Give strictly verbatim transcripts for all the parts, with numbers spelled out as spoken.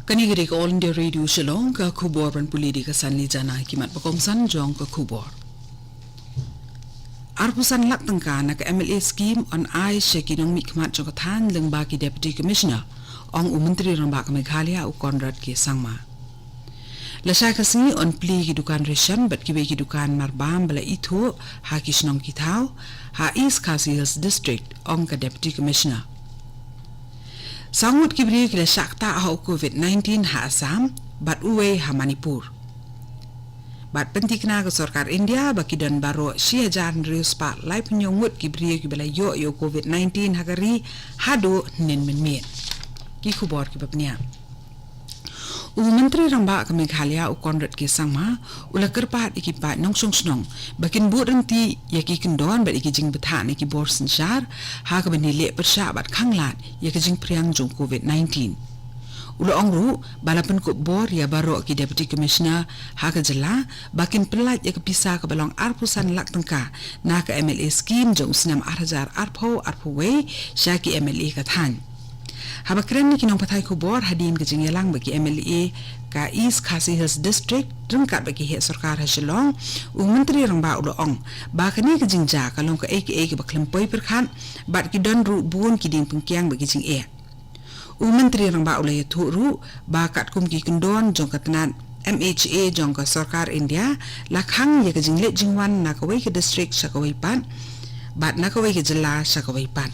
Kane ka dei ka All India Radio Shillong, ka khubor ban pule da ka Sanli Jana. Ki mat ba kongsan jong ka khubor. Arphew san lak tyngka na ka M L A scheme yn ai sha ki nongmihkhmat jong ka thaiñ lyngba ki Deputy Commissioner, ong u Myntri Rangbah ka Meghalaya u Conrad K Sangma. Lashai ka sngi yn plie ki dukan ration bad kiwei ki dukan marbam ba la ithuh ha ki shnong ki thaw ha East Khasi Hills District, ong ka Deputy Commissioner. Saw ngut ki briew ki la shah ktah ha u covid nineteen ha Assam bad uwei ha Manipur. Bad pynthikna ka sorkar India ba ki don baroh shi hajar hynriew spah laiphew hynñiew ngut ki briew kiba la ïoh ïa u covid nineteen ha ka ri haduh hynnin mynmiet. Ki khubor kiba bniah. U Myntri Rangbah ka Meghalaya u Conrad K Sangma u la kyrpad ïa ki paid nongshong shnong ba kin bud ryntih ïa ki kyndon bad ïa ki jingbthah na ki bor synshar ha kaba ngi leh pyrshah bad khanglad ïa ka jingphriang jong covid nineteen. U la ong ruh ba la pynkup bor ïa baroh ki Deputy Commissioner ha ka jylla ba kin pyllait ïa ka pisa kaba long arphew san lak tyngka na ka M L A scheme jong u snem ar hajar arphew arphew wei sha ki M L A ka thaiñ. Haba kren ïa ki nongpathai khubor hadien ka jingïalang bad ki M L A ka East Khasi Hills District ryngkat bad ki heh sorkar ha Shillong, u Myntri Rangbah u la ong ba kane ka jingjia ka long kaei kaei kaba khlem poi pyrkhat bad ki don ruh bun ki dieng pynkiang bad ki jingeh. U Myntri Rangbah u la ïathuh ruh ba katkum ki kyndon jong ka tnat M H A jong ka sorkar India la khang ïa ka jingleit jingwan na kawei ka district sha kawei pat bad na kawei ka jylla sha kawei pat.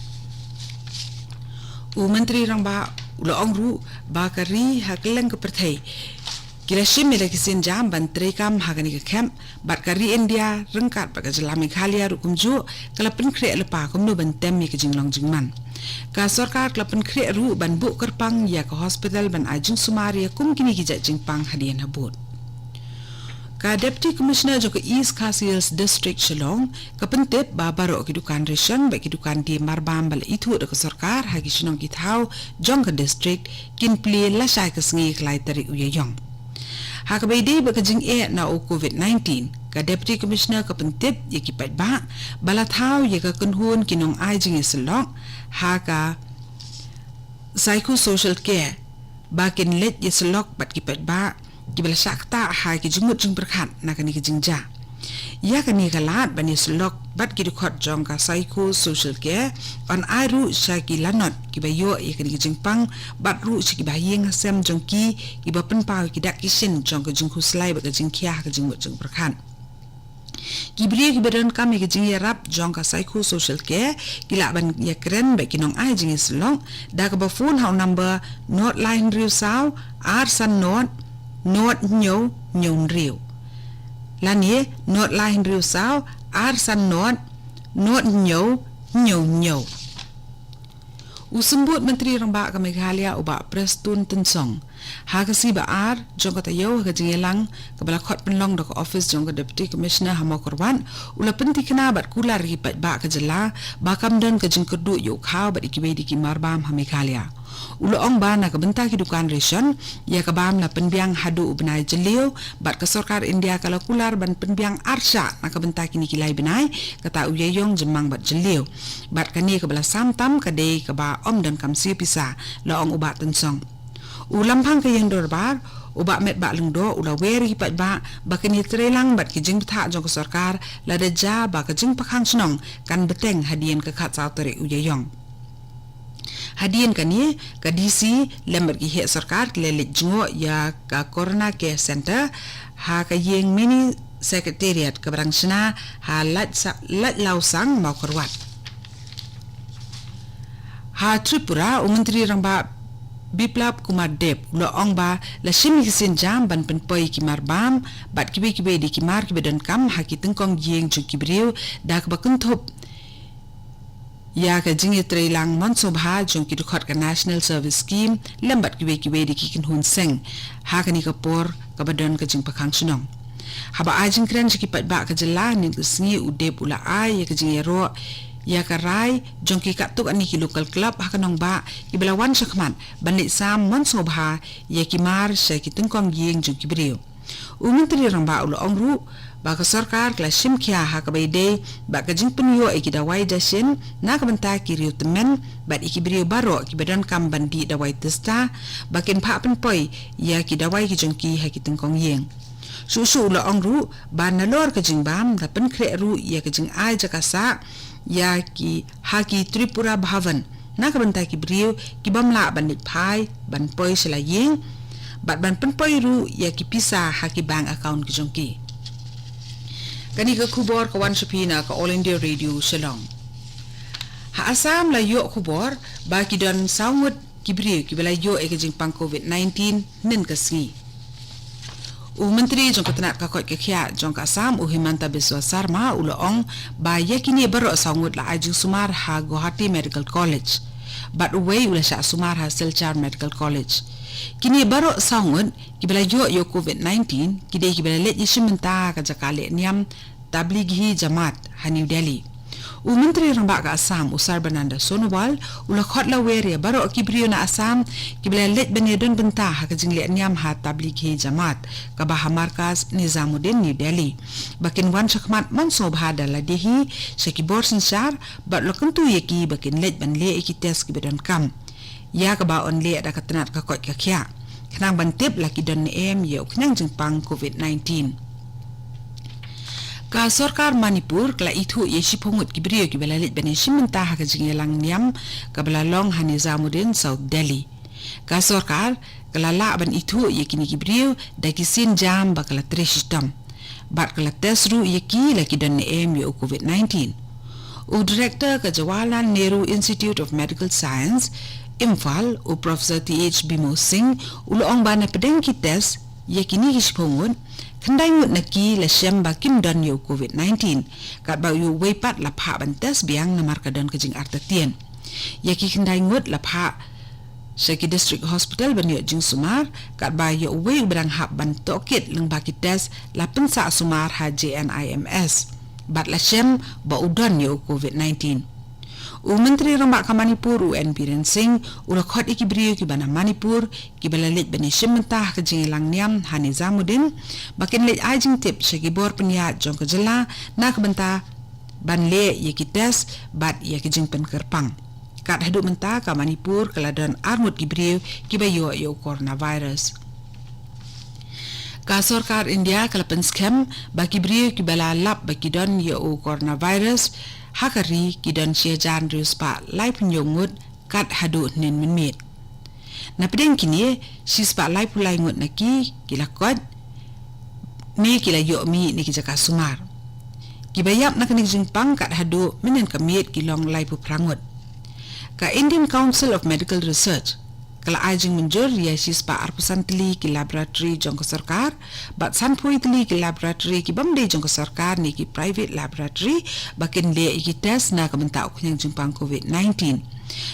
U Myntri Rangbah u la ong ruh ba ka ri ha kylleng ka pyrthei ki la shim ïa la ki sienjam ban treikam ha kane ka khep bad ka ri India ryngkat bad ka jylla Meghalaya ruh kumjuh ka la pynkhreh lypa kumno ban tem ïa ka jinglong jingman. Ka sorkar ka la pynkhreh ruh ban buh kyrpang ïa ka hospital ban ai jingsumar ïa kum kine ki jait jingpang hadien habud. Ka Deputy Commissioner jong ka East Khasi Hills District Shillong ka pyntip ba baroh ki dukan ration bad ki dukan die marbam ba la ithuh da ka sorkar ha ki shnong ki thaw jong ka district kin plie lashai ka sngi ka lai tarik u Ïaïong. Ha kaba ïadei bad ka jingeh na u covid nineteen, ka Deputy Commissioner ka pyntip ïa ki paidbah ba la thaw ïa ka kynhun ki nongai jingïasyllok ha ka psychosocial care ba kin leit ïasyllok bad ki paidbah kiba la shah ktah ha ki jingmut jingpyrkhat na kane ka jingjia. Ïa kane ka lad ban ïasyllok bad ki dkhot jong ka psychosocial care yn ai ruh sha ki lanot kiba ïoh ïa kane ka jingpang bad ruh sha kiba ha ïing ha sem jong ki kiba pynpaw ïa ki dak ki shin jong ka jingkhuslai bad ka jingkhia ha ka jingmut jingpyrkhat. Ki briew kiba donkam ïa ka jingïarap jong ka psychosocial care ki lah ban ïakren bad ki nongai jingïasyllok da kaba phone ha u number not lai hynriew saw ar san not not hynñiew hynñiew hynriew lane not lai hynriew saw ar san not not hynñiew hynñiew hynñiew. U Symbud Myntri Rangbah ka Meghalaya u Bah Prestone Tynsong ha ka sngi ba ar jong ka taïew ha ka jingïalang kaba la khot pynlong da ka ophis jong ka Deputy Commissioner ha Mawkyrwat u la pynthikna bad kular ïa ki paidbah ka jylla ba kam don ka jingkyrduh ïa u khaw bad ïa kiwei de ki marbam ha Meghalaya. U la ong ba na ka bynta ki dukan ration ïa ka bam la pynbiang haduh u bnai Jylliew bad ka sorkar India ka la kular ban pynbiang arshah na ka bynta kine ki lai bnai, kata u Ïaïong, Jymmang bad Jylliew. Bad kane kaba la sam tam ka dei kaba ym donkam siew pisa, la ong u Bah Tynsong. U Lamphang ka Ïing Dorbar u Bah Metbah Lyngdoh u la wer ïa ki paidbah ba kin ïatreilang bad ki jingbthah jong ka sorkar lada jia ba ka jingpyrkhang shnong kan bteng hadien ka khatsaw tarik u Ïaïong. Hadien kane ka D C lem bad ki heh sorkar ki la leit jngoh ïa ka Corona Care Center ha ka ïing Mini Secretariat kaba dang shna ha Lait Sa-, Laitlawsang, Mawkyrwat. Ha Tripura u Myntri Rangbah Biplab Kumar Deb u la ong ba la shim ïa ki sienjam ban pynpoi ïa ki marbam bad kiwei kiwei de ki mar kiba donkam ha ki tyngkong ïing jong ki briew da kaba kynthup ïa ka jingïatreilang mon sngewbha jong ki dkhot ka National Service Scheme lem bad kiwei kiwei de ki kynhun seng ha kane ka por kaba don ka jingpyrkhang shnong. Haba ai jingkren sha ki paidbah ka jylla mynne ka sngi u Deb u la ai ïa ka jingïaroh ïa ka rai jong ki katto katne ki local club ha ka nongbah kiba la wan shakhmat ban leit sam mon sngewbha ïa ki mar sha ki tyngkong ïing jong ki briew. U Myntri Rangbah u la ong ruh ba ka sorkar ka la shim khia ha kaba ïadei bad ka jingpynïoh ïa ki dawai dashin na ka bynta ki riew tymmen bad ïa ki briew baroh kiba donkam ban dih dawai test ba kin phah pynpoi ïa ki dawai ki jong ki ha ki tyngkong ïing. Shuh shuh u la ong ruh ba nalor ka jingbam la pynkhreh ruh ïa ka jingai jaka sah ïa ki ha ki Tripura Bhavan na ka bynta ki briew ki bym lah ban leit phai ban poi sha la ïing bad ban pynpoi ruh ïa ki pisa ha ki bank account ki jong ki. Kane ka khubor ka wan sha phi na ka All India Radio Shillong. Ha Assam la ïoh khubor ba ki don saw ngut ki briew kiba la ïoh ïa ka jingpang covid nineteen hynnin ka sngi. U Myntri jong ka tnat ka koit ka khiah jong ka Assam, u Himanta Biswa Sarma, u la ong ba ïa kine baroh saw ngut la ai jingsumar ha Guwahati Medical College bad uwei u la shah sumar ha Silchar Medical College. Kine baroh saw ngut kiba la ïoh ïa u covid nineteen ki dei kiba la leit ïashim bynta ka jaka leh niam Tablighi Jamaat ha New Delhi. U Myntri Rangbah ka Assam, u Sarbananda Sonowal, u la khot lawer ïa baroh ki briew na Assam kiba la leit ban ïadon bynta ha ka jingleh niam ha Tablighi Jamaat kaba ha Markaz Nizamuddin, New Delhi, ba kin wan shakhmat mynsngew bha da lade hi sha ki bor synshar bad u la kyntu ïa ki ba kin leit ban leh ïa ki test kiba donkam, ïa kaba yn leh da ka tnat ka koit ka khiah, khnang ban tip la ki don ne em ïa u khñiang jingpang covid nineteen. Ka sorkar Manipur ka la ithuh ïa shiphew ngut ki briew kiba la leit ban ïashim bynta ha ka jingïalang niam kaba la long ha Nizamuddin, South Delhi. Ka sorkar ka la lah ban ithuh ïa kine ki briew da ki sienjam ba ka la trei shitom bad ka la test ruh ïa ki la ki don ne em ïa u covid nineteen. U Director ka Jawaharlal Nehru Institute of Medical Science, Imphal, u Professor Th Bimol Singh, u la ong ba na pdeng ki test ïa kine ki shiphew ngut, khyndai ngut na ki la shem ba kim don ïa u covid nineteen, katba ïa uwei pat la phah ban test biang namar ka don ka jingartatien. Ïa ki khyndai ngut la phah sha ki district hospital ban ïoh jingsumar, katba ïa uwei uba dang hap ban tohkit lyngba ki test la pynsah sumar ha J N I M S bad la shem ba u don ïa u covid nineteen. U Myntri Rangbah ka Manipur, u N Biren Singh, u la khot ïa ki briew kiba na Manipur kiba la leit ban ïashim bynta ha ka jingïalang niam ha Nizamuddin ba kin leit ai jingtip sha ki bor pynïaid jong ka jylla na ka bynta ban leh ïa ki test bad ïa ki jingpynkyrpang. Kat haduh mynta ka Manipur ka la don ar ngut ki briew kiba ïoh ïa u coronavirus. Ka sorkar India ka la pynskhem ba ki briew kiba la lap ba ki don ïa u coronavirus ha ka ri ki don shi hajar hynriew spah laiphew hynñiew ngut kat haduh hynnin mynmiet. Na pdeng kine, shi spah laiphew lai ngut na ki, ki la koit ne ki la ïoh mih na ki jaka sumar. Kiba ïap na kane ka jingpang kat haduh mynhynnin ka miet ki long laiphew phra ngut. Ka Indian Council of Medical Research ka la ai jingmynjur ïa shi spah arphew san tylli ki laboratory jong ka sorkar bad sanphew wei tylli ki laboratory ki bym dei jong ka sorkar ne ki private laboratory ba kin leh ïa ki test na ka bynta u khñiang jingpang covid nineteen.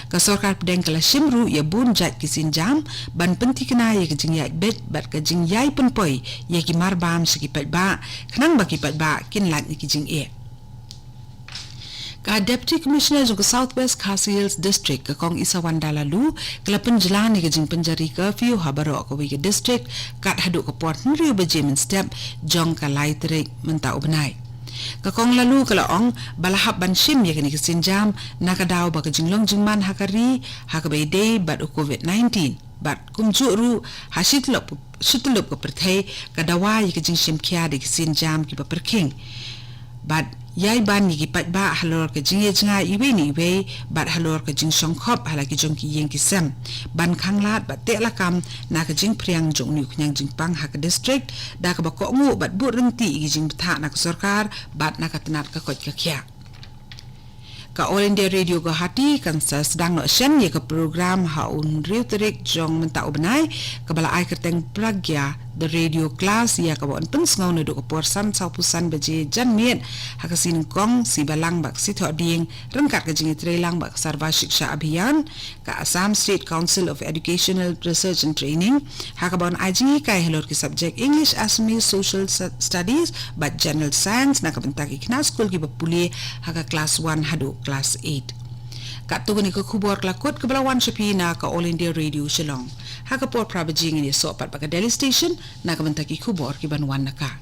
Ka sorkar pdeng ka la shim ruh ïa bun jait ki sienjam ban pynthikna ïa ka jingïaid beit bad ka jingïai pynpoi ïa ki marbam sha ki paidbah, khnang ba ki paidbah kin lait na ki jingeh. Ka Deputy Commissioner jong ka South West Khasi Hills District, ka Kong Isawanda Laloo, ka la pynjlan ïa ka jingpynjari curfew ha baroh kawei ka district kat haduh ka por hynriew baje mynstep jong ka lai tarik mynta u bnai. Ka Kong Laloo ka la ong ba la hap ban shim ïa kane ka sienjam na ka daw ba ka jinglong jingman ha ka ri ha kaba ïadei bad u covid nineteen bad kumjuh ruh ha shi tyllup, shi tyllup ka pyrthei ka dawa ïa ka jingshim khia da ki sienjam kiba pyrkhing bad ïai ban ïa ki paidbah halor ka jingïajngai iwei na iwei bad halor ka jingshongkhop ha la ki jong ki ïing ki sem ban khanglad bad teh lakam na ka jingphriang jong une u khñiang jingpang ha ka district da kaba kohnguh bad bud ryntih ïa ki jingbthah na ka sorkar bad na ka tnat ka koit ka khiah. Ka All India Radio Guwahati kan sa sdang noh shen ïa ka program ha u hynriew tarik jong mynta u bnai kaba la ai kyrteng Pragya, The Radio Class, ïa kaba yn pynsngew naduh ka por san sawphew san baje janmiet ha ka sngi nyngkong, sngi balang bad ka sngi thohdieng ryngkat ka jingïatreilang bad ka Sarva Shiksha Abhiyan, ka Assam State Council of Educational Research and Training, ha kaba yn ai jinghikai halor ki subject English, Assamese, Social Stu-, Studies bad General Science na ka bynta ki khynnah skul kiba pule ha ka klas one haduh klas eight. Katto katne ka khubor ka la kut kaba la wan sha phi na ka All India Radio Shillong. Ha ka por phra baje ngin ïasoh pat bad ka Delhi Station na ka bynta ki khubor kiban wan na ka